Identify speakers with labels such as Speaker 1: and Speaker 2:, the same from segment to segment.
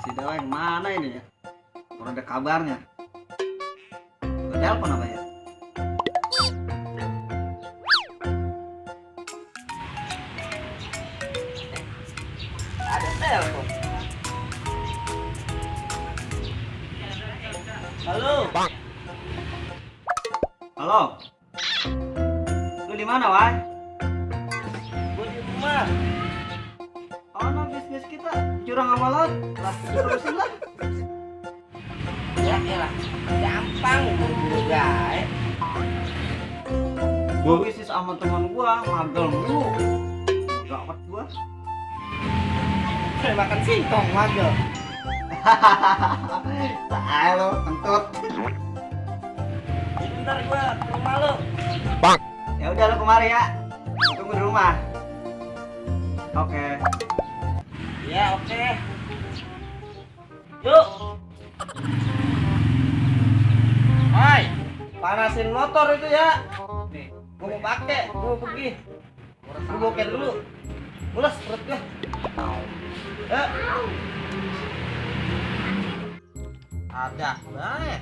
Speaker 1: Si Dewa yang mana ini ya? Orang ada kabarnya. Gua telepon apa ya? Ada telepon. Halo. Halo. Lu di mana, Wai? Gua di rumah. Oh, no, bisnis kita curang sama laut. Lah, terusin lah.
Speaker 2: Ya elah, gampang juga ya.
Speaker 1: Gua bisnis sama teman gua, magel mulu. Gawat gua.
Speaker 2: Saya makan singkong magel.
Speaker 1: Tak lo, kentut.
Speaker 2: Bentar gua ke rumah lu.
Speaker 1: Ya udah lo kemari ya. Tunggu di rumah. Oke.
Speaker 2: Ya oke. Yuk. Hai, panasin motor itu ya. Nih, gua mau pakai, gua mau pergi. Gua boker dulu. Mules perut gua. Ya. Ada banget.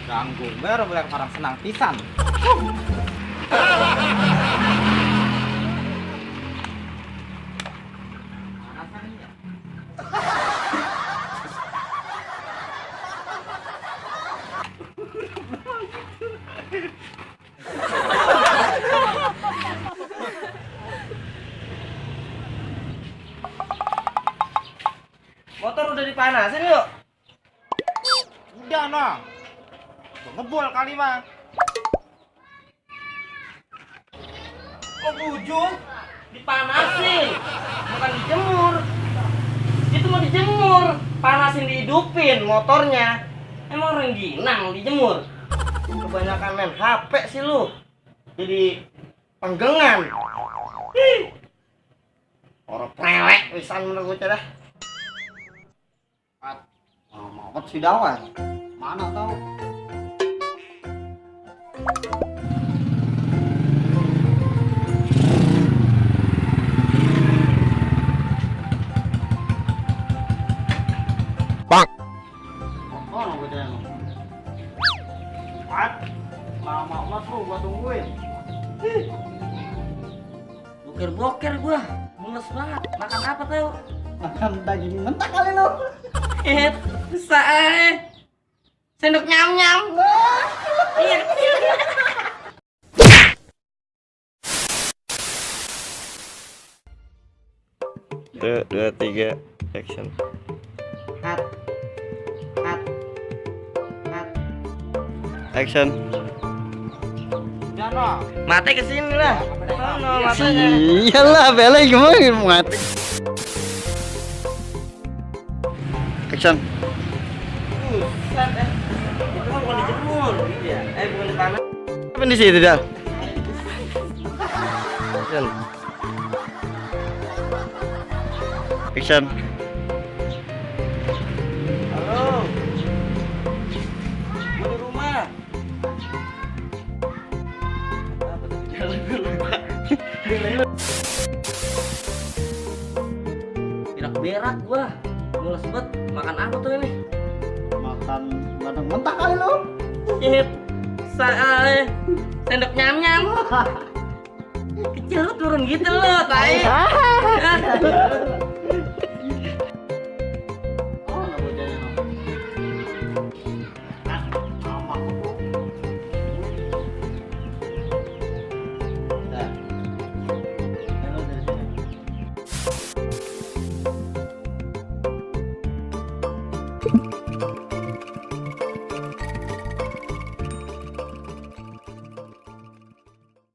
Speaker 1: Ganggu, baru boleh orang senang pisan.
Speaker 2: Motor udah dipanasin yuk.
Speaker 3: Udah noh, ngebol kali mah.
Speaker 2: Kok bujung? Dipanasin, bukan dijemur. Itu mau dijemur, panasin dihidupin motornya. Emang orang ginang dijemur. Kebanyakan main HP sih lu. Jadi penggengan. Orang prelek pisan menurut gue dah.
Speaker 1: Mau si Dawan. Mana tahu? Oh, nunggu dia. Lama tuh gua tungguin.
Speaker 2: Boker-boker gua, mules banget. Makan apa tau?
Speaker 1: Makan daging mentah kali lo.
Speaker 2: Bisa sendok nyam-nyam. Iya kecil.
Speaker 3: Tuh, 2, 3, action.
Speaker 2: Cut. Cut. Cut.
Speaker 3: Action.
Speaker 2: Udah noh. Mate kesini lah. Sono matanya.
Speaker 1: Iyalah, bela gimana mati. Action.
Speaker 2: Buset itu mah bukan dijemur. Iya. Bukan dipanas.
Speaker 1: Apa di situ, Dal?
Speaker 3: Action. Action.
Speaker 2: Halo. Gua di rumah. Apa tadi jalan gue lupa. Berak-berak gua. Mules banget. Makan apa tuh ini?
Speaker 1: Makan bandeng mentah kali lo.
Speaker 2: Shit. Sendok nyam-nyam. Kecil lu turun gitu lo, tai.